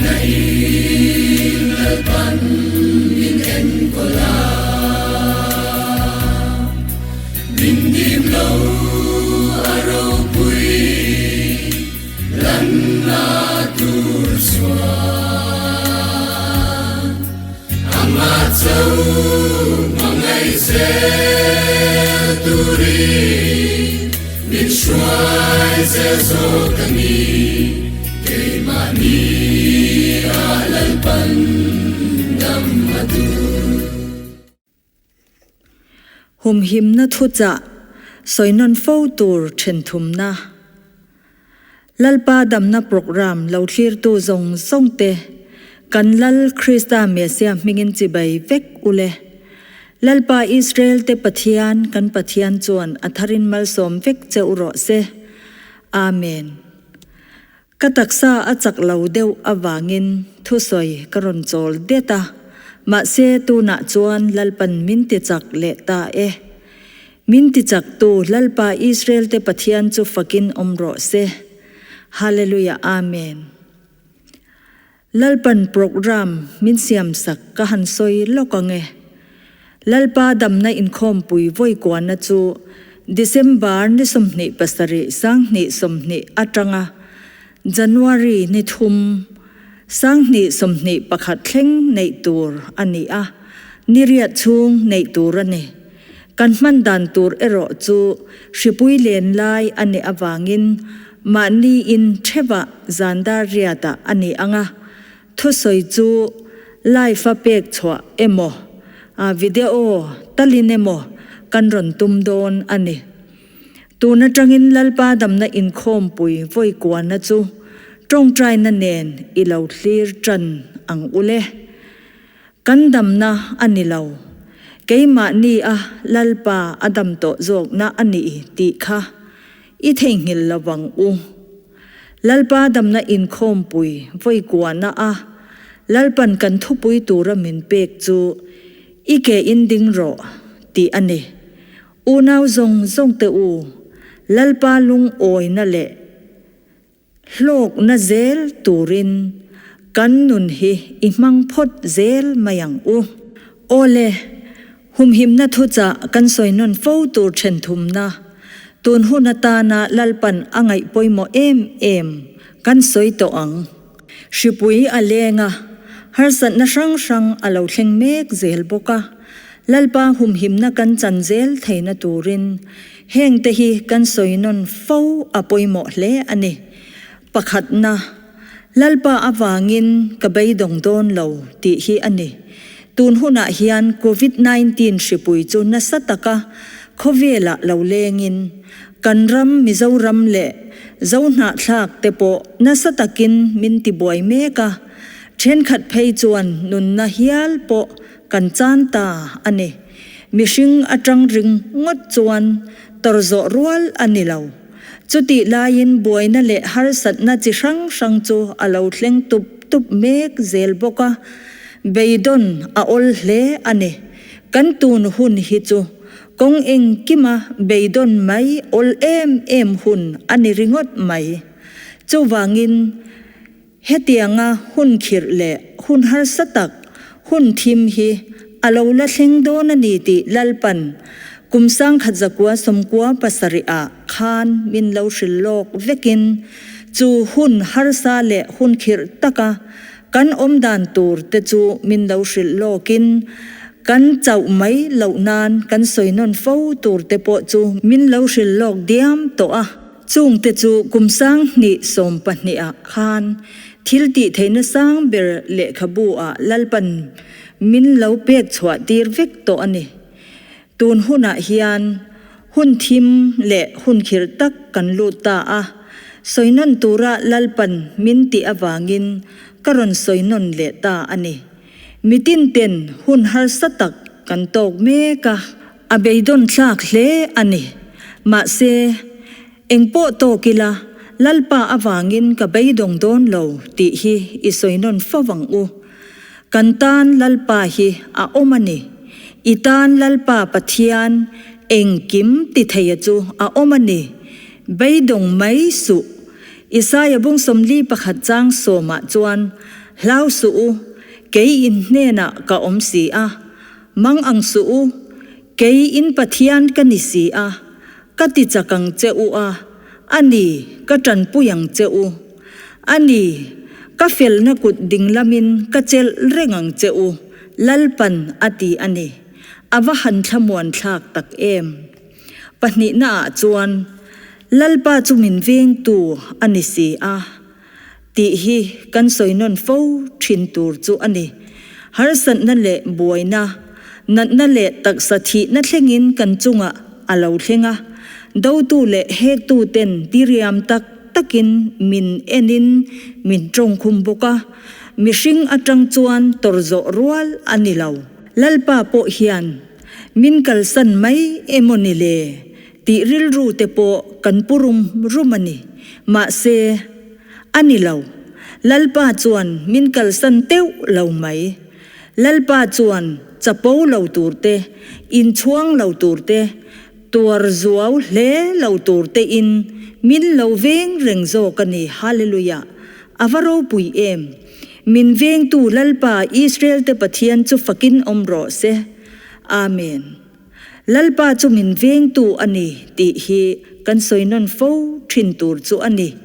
Hmangaihna in Lalpan min enkawl a, min dim lo a ropui lanna tur chuan amah cho hmangaih zel turin min hruai zel zawk a ni, keimahni ah Lalpan dam a duh. Humhimna thuchah sawi nawn fo tur then thumna. Lalpa damna program lo thlirtu zawng zawng te kan Lal Krista Messiah hmingin chibai vek ule. Lalpa Israel te Pathian kan Pathian chuan a tharin malsawm vek che u rawh se. Amen. Ka taksa a chak lo deuh avangin thusawi ka rawn chawl det a, mahse tunah chuan Lalpan min ti chak leh ta e. Min ti chaktu Lalpa Israel te Pathian chu fakin awm rawh se. Hallelujah Amen. Lalpan program min siam sak ka han sawi lawk ang e. Lalpa damna inkhawmpui vawi kuana chu December ni 27 2020 atanga January ni thum 2021 thleng neih tur a ni a, ni riat chhung neih tur a ni. Kan hman dan tur erawh chu hripui len lai a nih avangin mahni in theuhah zan dar riatah a ni ang a, thusawi chu live a pek chhuah emaw, video talin emaw kan rawn tum dawn a ni. Tun atangin Lalpa damna inkhawmpui vawi kuana chu tawngtaina nen i lo thlir tan ang u le. Kan damna a ni lo. Keimahni a Lalpa a dam tawh zawkna a ni tih kha i theihnghilh lo vang u. Lalpa damna inkhawmpui vawi kuahna a Lalpan kan thupui tura min pek chu i ke in ding rawh tih a ni. Unau zawng zawng te u, Lalpa lungawina leh Hlawkna zel turin kan nun hi i hmang phawt zel mai ang u. Awle, humhimna thuchah kan sawi nawn fo tur then thumna, tun hun atana Lalpan a ngaih pawimawh em em kan sawi tawh ang. Hripui a leng a, harsatna hrang hrang a lo thleng mek zel bawk a, Lalpa humhimna kan chan zel theihna turin Hengte hi kan sawi nawn fo a pawimawh hle a ni. Pakhatna, Lalpa avangin ka beidawng dawn lo tih hi a ni. Tun hunah hian Covid 19 hripui chu nasa taka khawvelah lo lengin kan ram Mizoram leh Zohnahthlak te pawh nasa takin min tibuai mek a, thenkhat phei chuan nunna hial pawh kan chan ta a ni. Mihring atang ring ngawt chuan tawr zawh rual a ni lo. Chutih laiin buaina leh harsatna chi hrang hrang chu a lo thleng tup tup mek zel bawk a, beidawn a awl hle a ni. Kan tun hun hi chu kawng engkima beidawn mai awl em em hun a ni ringawt mai. Chuvangin Hetianga hun khirh leh hun harsa tak, hun thim hi a lo la thleng dawn a ni tih Lalpan kum 1997 ah khan min lo hrilh lawk vekin chu hun harsa leh hun khirh taka kan awm dan tur te chu min lo hrilh lawkin kan chauh mai loh nan kan sawi nawn fo tur te pawh chu min lo hrilh lawk diam tawh a. Chungte chu kum 2012 ah khan thil tih theihna sang ber lehkhabu ah Lalpan min lo pek chhuah tir vek tawh a ni. Tun hunah hian hun thim leh hun khirh tak kan lut ta a, sawi nawn tura Lalpan min tih avangin ka rawn sawi nawn leh ta a ni. Mitin ten hun harsa tak kan tawk mek a. A beidawn thlak hle a ni. Mahse, engpawh tawk ila, Lalpa avangin ka beidawng dawn lo tih hi i sawi nawn fo ang u. Kan tan Lalpa hi a awm a ni. I tan Lalpa Pathian engkim ti theia chu a awm a ni. Beidawng mai suh. Isaia bung 41 chang sawmah chuan. Hlau suh u, kei in hnenah ka awm si a, mang ang suh u, kei in Pathian ka ni si a, ka ti chak ang che u a, a ni, ka tanpui ang che u. A ni, ka felna kut ding lamin ka chelh reng ang che u, Lalpan a ti a ni. A va han thlamuan thlak tak em! Pahnihnaah chuan, Lalpa chu min vengtu a ni si a. Tih hi kan sawi nawn fo thin tur chu a ni. Harsatna leh buaina, natna leh taksa thihna thlengin kan chungah a lo thleng a, dotu leh hektu ten diriam tak takin min enin min tawngkhum bawk a, mihring atang chuan tawr zawh rual a ni lo. Lalpa pawh hian min kalsan mai emaw ni le? Tih rilru te pawh kan pu rum rum a ni. Mahse, a ni lo. Lalpa chuan min kalsan teuh lo mai. Lalpa chuan chapo lo tur te, inchhuang lo tur te, tuar zuau hle lo tur te in min lo veng reng zawk a ni. Hallelujah! A va ropui em! Min vengtu Lalpa Israel te Pathian chu fakin awm rawh se. Amen. Lalpa chu min vengtu a ni tih hi kan sawi nawn fo thin tur chu a ni.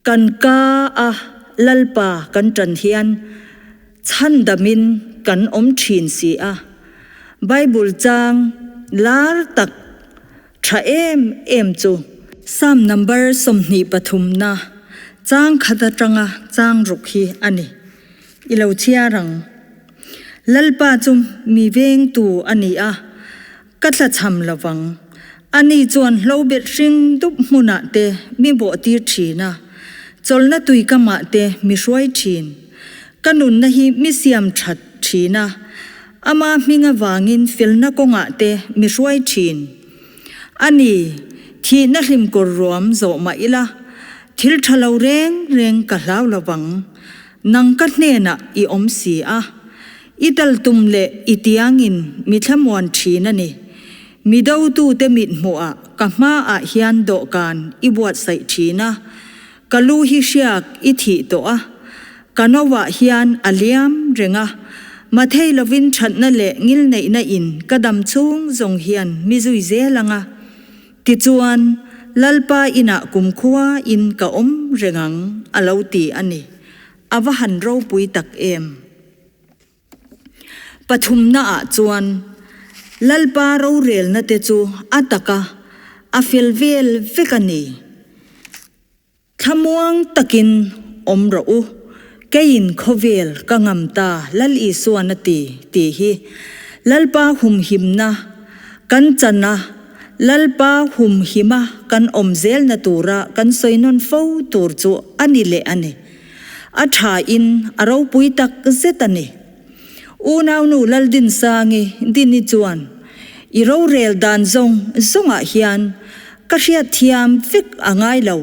Kan ka a Lalpa kan tan hian chhandamin kan awm thin si a. Bible chang lar tak tha em em chu. Psalm number 23 na chang khat atanga chang ruk hi a ni. I lo chhiar ang. Lalpa chu mi vengtu a ni a, ka tlachham lo vang. Ani chuan hlobet hring dup hmunah te mi bawhtir thin a, chawlhna tuikamah te mi hruai thin. Ka nunna hi mi siam that thin a, ama hming avangin felna kawngah te mi hruai thin. A ni, thihna hlimkawr ruam zawh mah ila, thil tha lo reng reng ka hlau lo vang. Nang ka hnenah i awm si a, i tal tum leh i tiangin mi thlamuan thin a ni. Mi dotute mithmuhah ka hmaah hian dawhkan i buatsaih thin a, ka lu hi hriak i thih tawh a, ka noah hian a liam reng a, mathei lovin thatna leh ngilneihna in ka dam chhung zawng hian mi zui zel ang a. Tichuan, Lalpa inah kumkhua in ka awm reng ang, a lo ti a ni. A va han ropui tak em! Pathumnaah chuan, Lalpa rorelna te chu a taka a fel vel vek a ni. Thlamuang takin awm rawh u, keiin khawvel ka ngam ta Lal Isuan a ti, tih hi Lalpa humhimna kan chan a, Lalpa humhima kan awm zelna tura kan sawi nawn fo tur chu a ni leh a ni. A thain a ropui tak zet a ni. Unaunu Laldinsangi Dini chuan, I rorel dan zawng zawngah hian ka hriatthiam vek a ngai lo.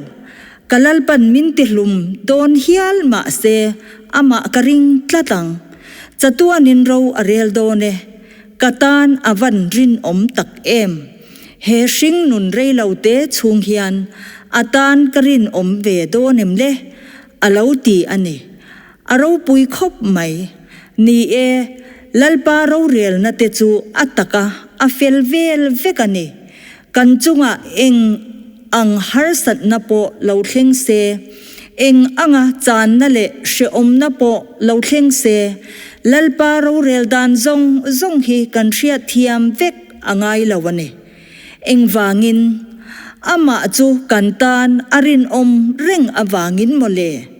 Ka Lalpan min tihlum dawn hial mah se amah ka ring tlat ang. Chatuanin ro a rel dawn e. Ka tan a van rinawm tak em. He hring nun rei lo te chhung hian a tan ka rinawm ve dawn em le? A lo ti a ni. A ropui khawp mai. Ni e, Lalpa rorelna te chu a taka a fel vel vek a ni. Kan chungah eng ang harsatna pawh lo thleng se, eng anga channa leh hrehawmna pawh lo thleng se, Lalpa rorel dan zawng zawng hi kan hriatthiam vek a ngai lo a ni. Engvangin? Amah chu kan tan a rinawm reng avangin mawle.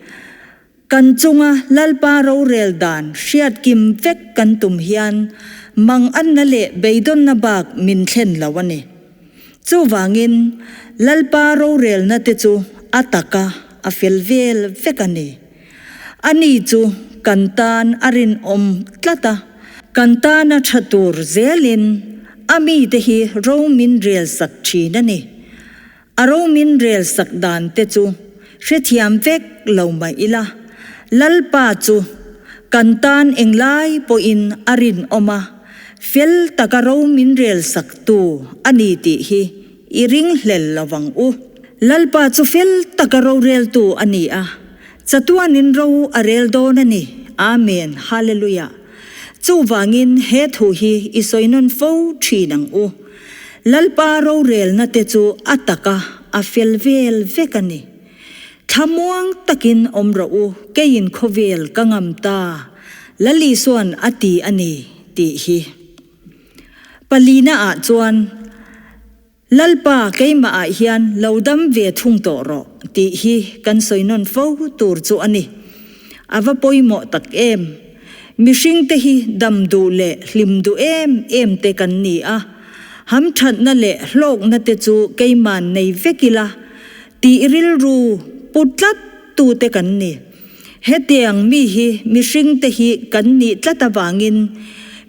Kan chunga Lalpa rorel dan hriat kim vek kan tum hian manganna leh beidawnna bak min thlen lo a ni. Chuvangin, Lalpa rorelna te chu a taka a fel vel vek a ni. Ani chu kan tan a rinawm tlat a, kan tana tha tur zelin a mite hi ro min relsak thin a ni. A ro min rel sak dan te chu hrethiam vek lo mah ila, Lalpa chu kan tan englai pawhin a rinawm a, fel taka ro min rel sak tu a ni tih hi i ringhlel lo vang u. Lalpa chu fel taka roreltu a ni a. Chatuanin ro a rel dawn a ni. Amen. Hallelujah. Chuvangin he thu hi i sawi nawn fo thin ang u. Lalpa rorelna te chu a taka a fel vel vek a ni. Thlamuang takin awm rawh u, keiin khawvel ka ngam ta, Lal Isua'n a ti a ni, tih hi. Palina ah chuan, Lalpa keimah ah hian lo dam ve thung tawh rawh, tih hi kan sawi nawn fo tur chu a ni. A va pawimawh tak em! Mihringte hi dam duh leh hlim duh em em te kan ni a, hamthatna leh hlawkna te chu keiman nei vek ila tih rilru pu tlat tute kan ni. Hetiang mi hi mihringte hi kan nih tlat avangin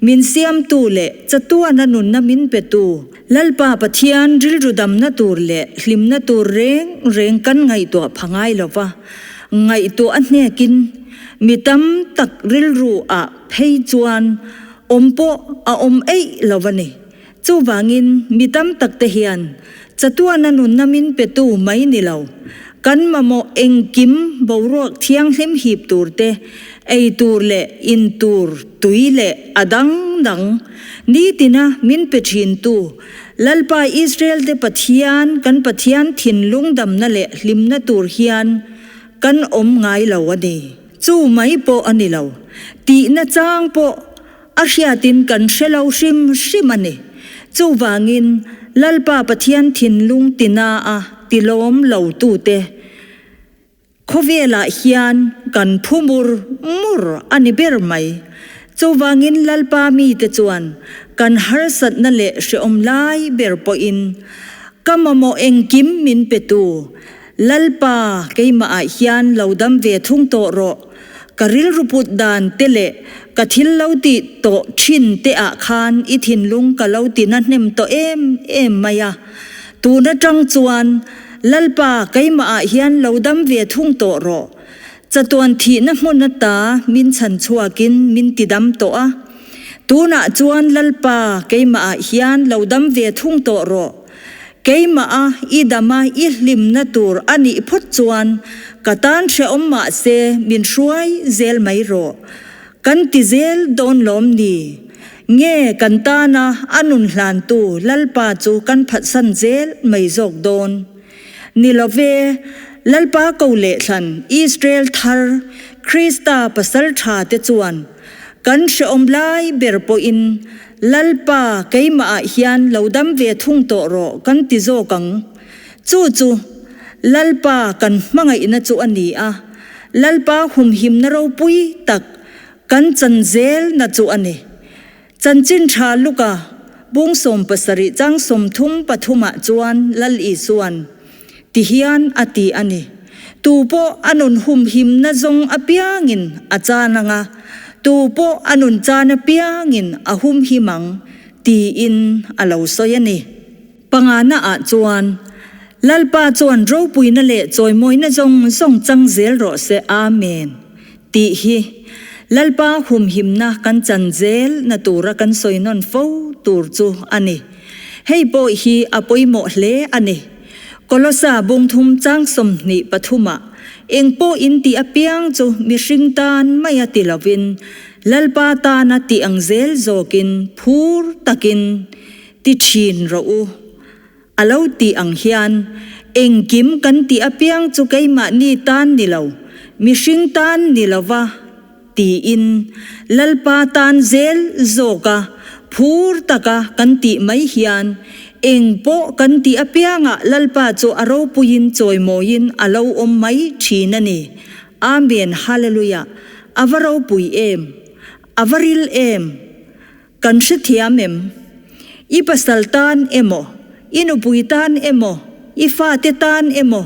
min siamtu leh chatuana nunna min petu Lalpa Pathian rilru damna tur leh hlimna tur reng reng kan ngaihtuah pha ngai lo va, ngaihtuah a hnekin mi tam tak rilru ah phei chuan awm pawh a awm eih lo a ni. Chuvangin mi tam tak te hian chatuana nunna min petu mai ni lo, kan mamawh engkim boruak thianghlim hip tur te, ei tur leh in tur tui leh a dang dang nitina min pe thintu Lalpa Israel te Pathian kan Pathian thinlung damna leh hlimna tur hian kan awm ngai lo a ni. Chu mai pawh a ni lo, tihna chang pawh A hriatin kan hre lo hrim hrim a ni. Chuvangin Lalpa Pathian thinlung tina a tilawm lo tute khawvelah hian kan phu mur mur a ni ber mai. Chuvangin Lalpa mite chuan kan harsatna leh hrehawm lai ber pawhin ka mamawh engkim min petu Lalpa keimahah hian lo dam ve thung tawh rawh. Ka rilru put dan te leh ka thil lo tih tawh thin te ah khan i thinlung ka lo ti na hnem tawh em em mai a. Tun atang chuan Lalpa keimah ah hian lo dam ve thung tawh rawh. Chatuan thihna hmun ata min chhan chhuakin min ti dam tawh a. Tunah chuan Lalpa keimah ah hian lo dam ve thung tawh rawh. Keimah a i dam a i hlimna tur a nih phawt chuan ka tan hrehawm mah se min hruai zel mai rawh. Kan ti zel dawn lawm ni? Nge kan tana a nun hlantu Lalpa chu kan phatsan zel mai zawk dawn? Ni lo ve, Lalpa ko leh thlan Israel thar Krista pasal tha te chuan kan hrehawm lai ber pawhin Lalpa, keimahah hian lo dam ve thung tawh rawh kan ti zawk ang. Chu chu Lalpa kan hmangaihna chu a ni a, Lalpa humhimna ropui tak kan chan zelna chu a ni. Chanchin tha Luka bung 77 chang 33 ah chuan Lal Isuan ti hian a ti a ni. Tu pawh a nun humhimna zawng apiangin a chan ang a, tu pawh a nun chan apiangin a humhim ang, tiin a lo sawi a ni. Pangana ah chuan, Lalpa chuan ropuina leh chawimawina zawng zawng chang zel rawh se, Amen, tih hi Lalpa humhimna kan chan zel na tura kan sawi nawn fo tur chu a ni. Hei pawh hi a pawimawh hle a ni. Kolosa bungthum chang 23 ah eng pawh in tih apiang chu mihring tan mai a ti lovin Lalpa tana tih ang zel zawkin phur takin ti thin rawh u. A lo tih ang hian engkim kan tih apiang chu keimahni tan ni lo, mihring tan ni lova tiin Lalpa tan zel zawka phur taka kan tih mai hian eng pawh kan tih apiangah Lalpa chu a ropuiin chawimawiin a lo awm mai thin a ni. Amen Hallelujah A va ropui em! A va ril em! Kan hrethiam em? I pasal tan emaw, i nupui tan emaw, i fate tan emaw,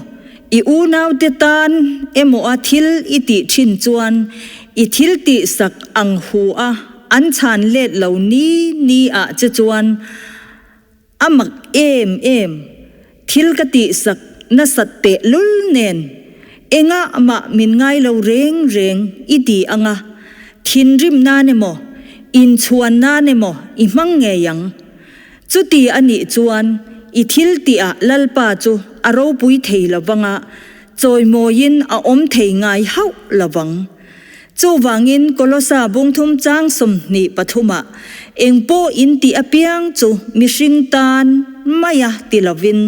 i unaute tan emaw a thil i tih thin chuan i thil tih sak ang hu a an chhan let lo ni ni ah che chuan A mak em em, thil ka tihsak nasat teh lul nen engah mah min ngai lo reng reng i ti ang a, thinrim nan emaw, inchhuan nan emaw i hmang ngei ang. Chuti a nih chuan i thil tihah Lalpa chu a ropui thei lo vang a. Chawimawiin a awm thei ngai hauh lovang. Chuvangin Kolosa bungthum chang 23 ah engpawh in tih apiang chu mihring tan maia ti lovin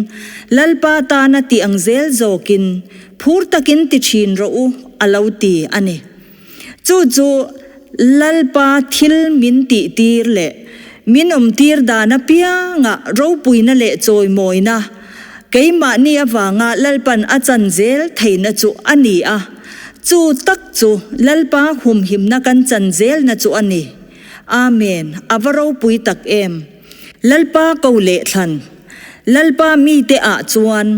Lalpa tana tih ang zel zawkin phur takin ti thin rawh u a lo ti a ni. Chu chu Lalpa thil min tihtir leh min awmtir dan apiangah ropuina leh chawimawina keimahni avanga Lalpan a chan zel theihna chu a ni a, chu tak chu Lalpa humhimna kan chan zelna chu a ni. Amen, a va ropui tak em! Lalpa ko leh thlan. Lalpa mite ah chuan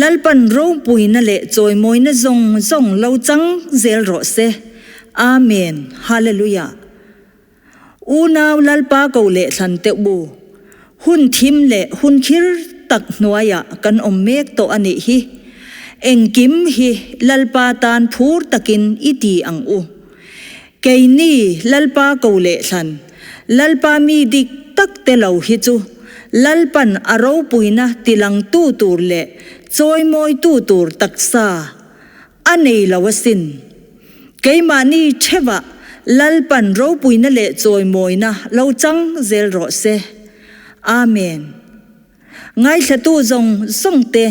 Lalpan ropuina leh chawimawina zawng zawng lo chang zel rawh se. Amen. Hallelujah. Unau Lalpa ko leh thlan teuh u. Hun thim leh hun khir tak hnuaiah kan awm mek tawh a nih hi. Engkim hi Lalpa tan phur takin i ti ang u. Keini Lalpa ko leh thlan, Lalpa mi dik tak te lo hi chu Lalpan a ropuina tilangtu tur leh chawimawitu tur taksa a nei lo asin. Keimahni theuhah Lalpan ropuina leh chawimawina lo chang zel rawh se. Amen. Ngaithlatu zawng zawng te,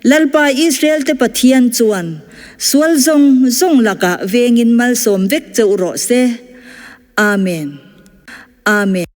Lalpa Israel te Pathian chuan sual zawng zawng lakah vengin malsawm vek cheuh rawh se. Amen. Amen.